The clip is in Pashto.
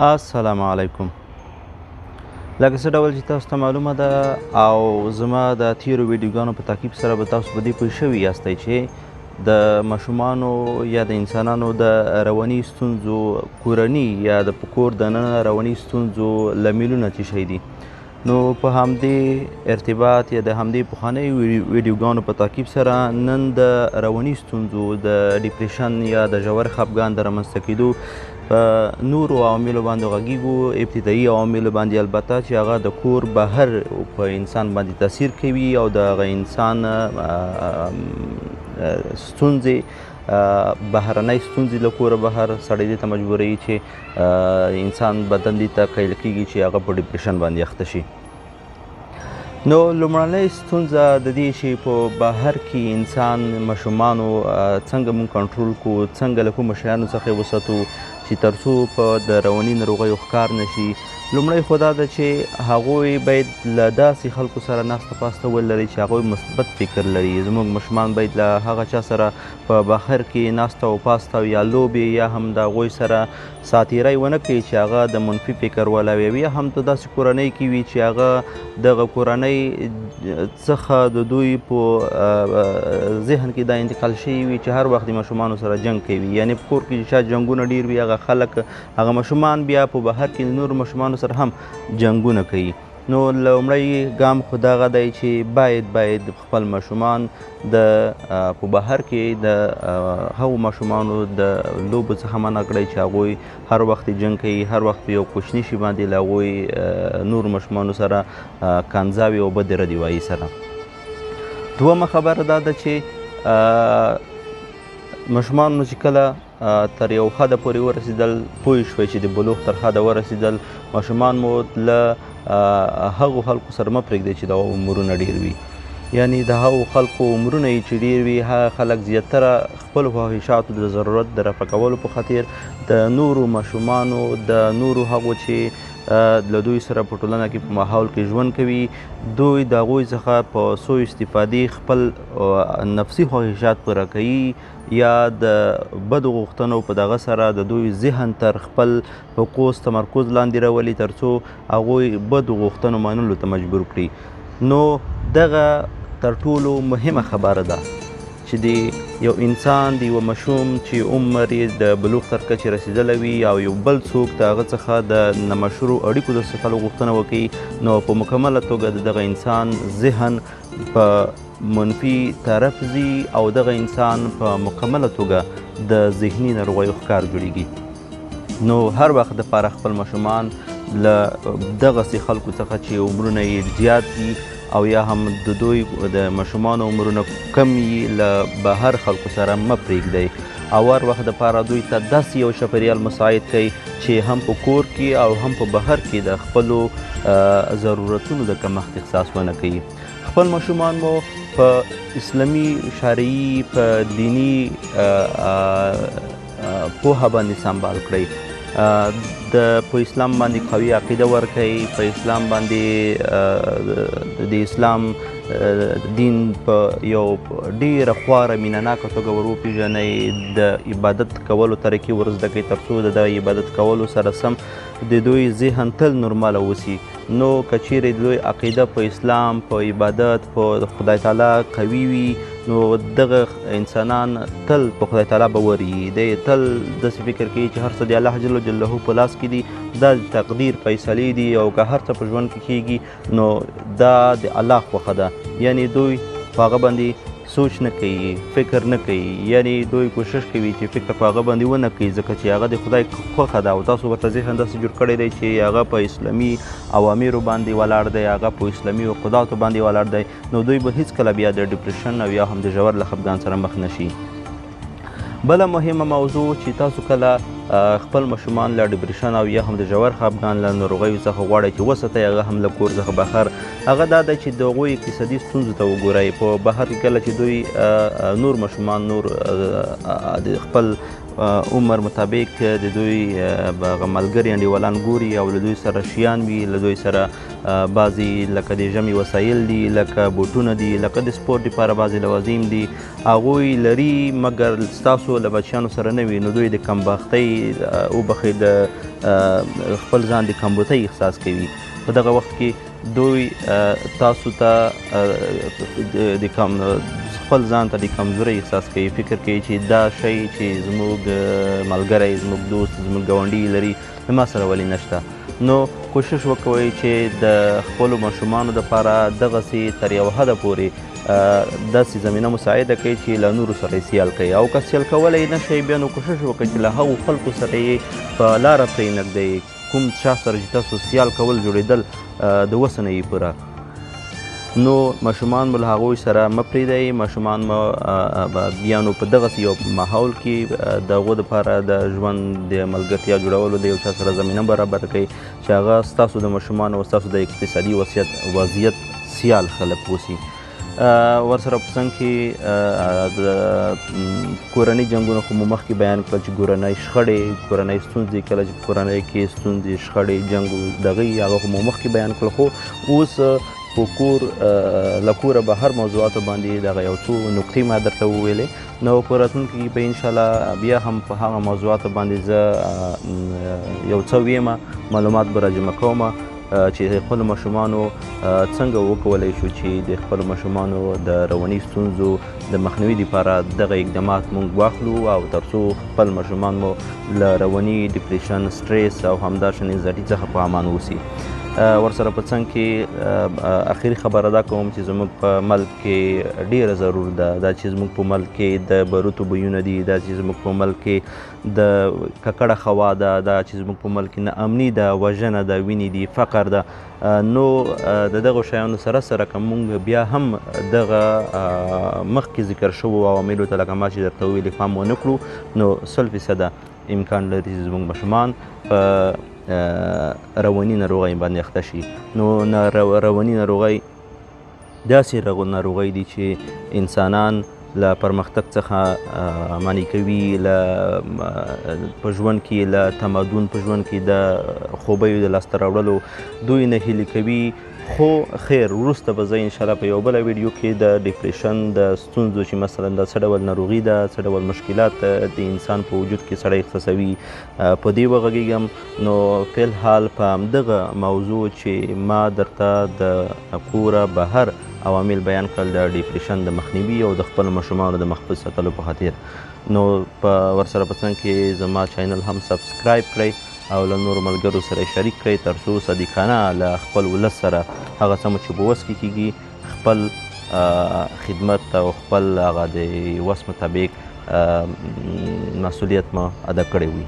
السلام علیکم. لکه څه ډول چې تاسو ته معلومه ده او زما د تیرو ویډیوګانو په تعقیب سره به تاسو په دې پوه شوي یاستئ چې د ماشومانو یا د انسانانو د رواني ستونزو کورني یا د په کور دننه رواني ستونزو لاملونه څه شی دي. نو په همدې ارتباط یا د همدې پخوانیو ویډیوګانو په تعقیب سره نن د رواني ستونزو د depression یا د ژور خپګان د رامنځته کېدو په نورو عواملو باندې غږیږو، ابتدایي عواملو باندې، البته چې هغه د کور بهر په انسان باندې تاثیر کوي او د هغه انسان ستونزې، بهرنۍ ستونزې له کوره بهر سړی دې ته مجبوروي چې انسان بدن دې ته قیل کېږي چې هغه په depression باندې اخته شي. نو لومړنۍ ستونزه د دې چې په بهر کې انسان ماشومانو څنګه مونږ کنټرول کړو، څنګه له کومو شیانو څخه یې وساتو چې تر څو په د رواني ناروغیو ښکار نه شي. لومړی خو دا ده چې هغوی باید له داسې خلکو سره ناسته پاسته ولري چې هغوی مثبت فکر لري. زموږ ماشومان باید له هغه چا سره په بهر کې ناسته او پاسته یا لوبې یا هم د هغوی سره ساتیری ونه کوي چې هغه د منفي فکر والا وي، یا هم د داسې کورنۍ کې وي چې هغه دغه کورنۍ څخه د دوی په ذهن کې دا انتقال شوی وي چې هر وخت د ماشومانو سره جنګ کوي. یعنې په کور کې چې چا جنګونه ډېر وي هغه خلک هغه ماشومان بیا په بهر کې نورو ماشومانو سره هم جنګونه کوي. نو لومړی ګام خو دغه دی چې باید خپل ماشومان د په بهر کې د هغو ماشومانو د لوبو څخه منع کړئ چې هغوی هر وخت جنګ کوي، هر وخت په یو کوچني شي باندې له هغوی نورو ماشومانو سره کنځاوې او بدې ردې وایي سره. دوهمه خبره دا ده چې ماشومانو چې کله تر یو حده پورې ورسېدل، پوه شوئ چې د بلوغ تر حده ورسېدل، ماشومان مو له هغو خلکو سره مه پرېږدئ چې د عمرونه ډېر وي. یعنې د هغو خلکو عمرونه یې چې ډېر وي هغه خلک زیاتره خپلو خواهشاتو د ضرورت د رفع کولو په خاطر د نورو ماشومانو د نورو هغو چې له دوی سره په ټولنه کې په ماحول کې ژوند کوي، دوی د هغوی څخه په سوء استفادې خپل نفسي خواهشات پوره کوي یا د بدو غوښتنو په دغه سره د دوی ذهن تر خپل فوکوس تمرکز لاندې راولي تر څو هغوی بدو غوښتنو منلو ته مجبور کړي. نو دغه تر ټولو مهمه خبره ده چې د یو انسان د یوه ماشوم چې عمر یې د بلوغ تر کچې رسېدلی وي او یو بل څوک د هغه څخه د نامشروع اړیکو د ساتلو غوښتنه وکړي، نو په مکمله توګه د دغه انسان ذهن په منفي طرف ځي او دغه انسان په مکمله توګه د ذهني ناروغیو ښکار جوړیږي. نو هر وخت دپاره خپل ماشومان له دغسې خلکو څخه چې عمرونه یې زیات دي او یا هم د دوی د ماشومانو عمرونه کم یي له بهر خلکو سره مه پرېږدئ او هر وخت دپاره دوی ته داسې یو چاپېریال مساعد کړئ چې هم په کور کې او هم په بهر کې د خپلو ضرورتونو د کمښت احساس ونه کوي. خپل ماشومان مو په اسلامي شرعي په دیني پوهه باندې سمبال کړئ، د په اسلام باندې قوي عقیده ورکړئ، په اسلام باندې د اسلام دین په یو ډېره خواره مینه ناکه توګه ور وپېژنئ، د عبادت کولو طریقې ور زده کړئ تر څو د دغه عبادت کولو سره سم د دوی ذهن تل نورماله اوسي. نو که چیرې د دوی عقیده په اسلام په عبادت په خدای تعالی قوي وي، نو دغه انسانان تل په خدای تعالی باور وي، دی تل داسې فکر کوي چې هر څه د الله جل جلاله په لاس کې دي، دا د تقدیر فیصلې دي او که هر څه په ژوند کې کېږي نو دا د الله خوښه ده. یعنې دوی په هغه باندې سوچ نه کوي، فکر نه کوي، یعنې دوی کوشش کوي چې فکر په هغه باندې ونه کوي ځکه چې هغه د خدای خوښه ده او تاسو ورته ذهن داسې جوړ کړی دی چې هغه په اسلامي اوامرو باندې ولاړ دی، هغه په اسلامي عقوداتو باندې ولاړ دی، نو دوی به هیڅکله بیا د depression او یا هم د ژور له خپګان سره مخ نه شي. بله مهمه موضوع چې تاسو کله خپل ماشومان له depression او یا هم د ژور خپګان له ناروغیو څخه غواړئ چې وساتئ، هغه هم له کور څخه بهر، هغه دا ده چې د هغوی اقتصادي ستونزو ته وګورئ. په بهر کې کله چې دوی نور ماشومان نور د خپل عمر مطابق د دوی هغه ملګري انډیوالان ګوري او له دوی سره شیان وي، له دوی سره بعضې لکه د ژمي وسایل دي، لکه بوټونه دي، لکه د سپورت لپاره بعضې لوازم دي، هغوی لري، مګر ستاسو له بچیانو سره نه وي. نو دوی د کمبختۍ وبخښئ، د خپل ځان د کمبوتۍ احساس کوي. په دغه وخت کې دوی تاسو ته د خپل ځان ته د کمزورۍ احساس کوي، فکر کوي چې دا شی چې زموږ ملګری، زموږ دوست، زموږ ګاونډي لري، له ما سره ولې نشته. نو کوشش وکوئ چې د خپلو ماشومانو دپاره دغسې تر یو حده پورې داسې زمینه مساعده کوي چې له نورو سره یې سیال کوي، او که سیال کولی نه شئ بیا نو کوشش وکړئ چې له هغو خلکو سره یې په لاره پرې نه ږدئ کوم چا سره چې تاسو سیال کول جوړېدل د وسه نه یې پوره. نو ماشومان مو له هغوی سره مه پرېږدئ، ماشومان مو بیا نو په دغسې یو ماحول کې د هغو دپاره د ژوند د ملګرتیا جوړولو د یو چا سره زمینه برابره کړئ چې هغه ستاسو د ماشومانو او ستاسو د اقتصادي وضعیت سیال خلک اوسي. ورسره په څنګ کې د کورنۍ جنګونه خو مو مخکې بیان کړل چې کورنۍ شخړې، کورنۍ ستونزې، کله چې کورنۍ کې ستونزې، شخړې، جنګ دغه هغه خو مو مخکې بیان کړل. خو اوس په کور له کوره بهر موضوعاتو باندې دغه یو څو نکتې ما درته وویلې. نو په راتلونکي کې به انشاءالله بیا هم په هغه موضوعاتو باندې زه یو څه ویم، معلومات به راجمع کوم چې خپلو ماشومانو څنګه وکولی شو چې د خپلو ماشومانو د رواني ستونزو د مخنیوي لپاره دغه اقدامات موږ واخلو، او ترڅو خپل ماشومان مو له رواني depression، stress او همداشان anxiety څخه په امان اوسي. ورسره په څنګ کې اخري خبره دا کوم چې زموږ په ملک کې ډېره ضرور ده دا چې زموږ په ملک کې د باروتو بویونه دي، دا چې زموږ په ملک کې د ککړه هوا ده، دا چې زموږ په ملک کې ناامني ده، وژنه ده، وینې دي، فقر ده. نو د دغو شیانو سره سره که موږ بیا هم دغه مخکې ذکر شوو عواملو ته لکه ما چې درته وویلې پام ونه کړو، نو 100% امکان لري چې زموږ ماشومان په رواني ناروغۍ باندې اخته شي. نو رواني ناروغۍ داسې ناروغۍ دي چې انسانان له پرمختګ څخه منع کوي، له په ژوند کې له تمدن په ژوند کې د خوبیو د لاسته راوړلو دوی نهیلي کوي. خو خیر وروسته به زه انشاءالله په یو بله ویډیو کې د depression د ستونزو چې مثلا دا څه ډول ناروغي ده، څه ډول مشکلات د انسان په وجود کې سړی احساسوي، په دې وغږېږم. نو فی الحال په همدغه موضوع چې ما درته د کوره بهر عوامل بیان کړل د depression د مخنیوي او د خپلو ماشومانو د محفوظ ساتلو په خاطر، نو په ورسره په څنګ کې زما channel هم subscribe کړئ او له نورو ملګرو سره یې شریک کړئ ترڅو صادقانه له خپل ولس سره هغه څه مو چې په وس کې کېږي خپل خدمت او خپل هغه د وس مطابق مسؤلیت مو ادا کړی وي.